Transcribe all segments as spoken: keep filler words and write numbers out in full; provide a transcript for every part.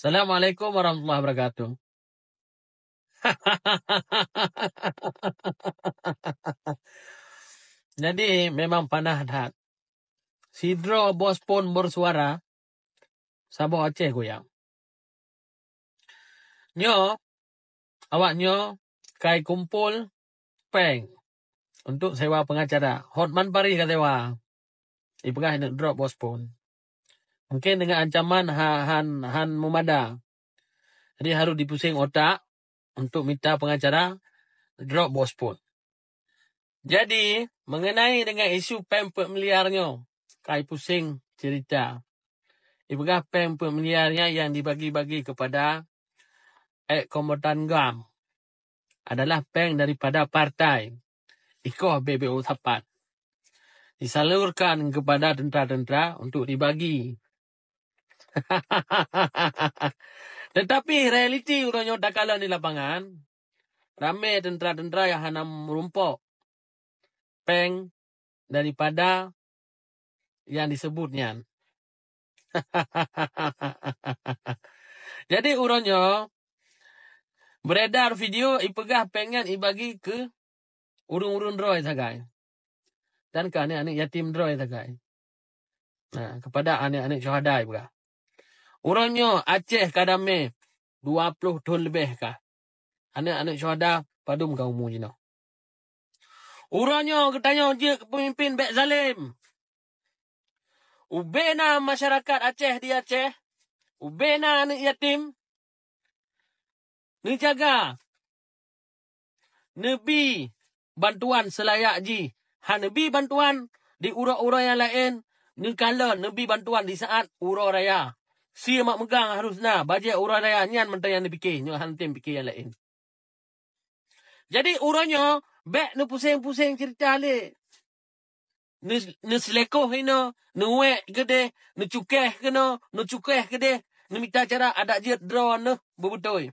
Assalamualaikum warahmatullahi wabarakatuh. Jadi memang panah that. Sidroe bos phon bersuara, saboh Aceh goyang. Nyoe, awak nyoe kai kumpul péng untuk sewa pengacara. Hotman Paris ka sewa. Ipeugah neuk drop bos phon. Mungkin dengan ancaman ha-, han, han meumada. Jadi harus dipuseng otak untuk mita pengacara drop bos phon. Jadi, mengenai dengan isu péng peuet miliar nyoe, kai puseng cerita. Ipeugah péng peuet miliar nyan yang dibagi-bagi kepada ek kombatan GAM adalah péng daripada partai. Ikoh B B U sapat. Disalurkan kepada tentara-tentara untuk dibagi. Tetapi realiti uroe nyoe takalon di lapangan, ramé tentara-tentara yang hana meurumpok péng daripada yang disebut nyan. Jadi uroe nyoe beredar video ipeugah péng nyan ibagi keu ureuëng-ureuëng droe sagai. Dan keu aneuk-aneuk yatim droe sagai. Nah, kepada aneuk-aneuk syuhada ipeugah. Uroe nyoe Aceh ka damé dua ploh thon leubeh ka. Aneuk-aneuk syuhada padum ka umu jinoe. Uroe nyoe geutanyoe jeuet keu peumimpin bék zalem. Ubena masyarakat Aceh di Aceh, ubena aneuk yatim, neujaga, neubi bantuan seulayak jih. Han neubi bantuan di uroe-uroe nyang laén, neukalon neubi bantuan di saat uroe raya. Sie mak meugang harus na, bajée uroe raya nyan mantong nyang neupiké, nyoe han tem piké nyang laén. Jadi uroe nyoe bék neupuseng-puseng cerita lé. Neu-, neuselekôh inoe, neuwék keudeh, neucukéh keunoe, neucukéh keudeh, neumita cara adak jeuet droeneuh beubeutôi.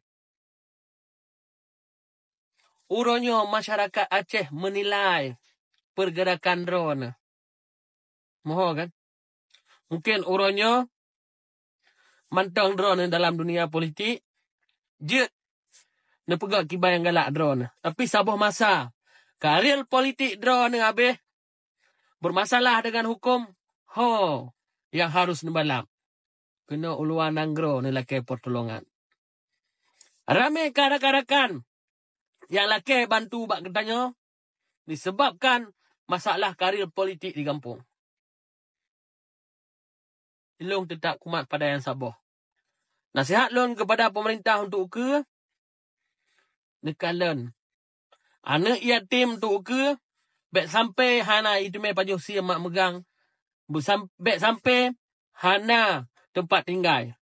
Uroe nyoe masyarakat Aceh meunilai peurgeurakan droeneuh. Moho kan? Mungken uroe nyoe mantong droeneuh dalam dunia politik jeuet neupeugah kiban nyang galak droeneuh. Tapi saboh masa, karir politik droeneuh habéh, bermasalah dengan huköm, ho nyang harus neubalap. Keunoe u luwa nanggroe neulakée pertolongan. Ramé ka rakan-rakan nyang lakée bantu bak geutanyoe disebabkan masalah karir politik di gampông. Ilong teutap kumat pada nyang saboh. Nasihat lôn kepada pemerintah untuk ukeue, neukalon aneuk yatim untuk ukeue, bék sampai hana iteumé pajoh sie mak meugang, beusam-, bék sampai hana teumpat tinggai.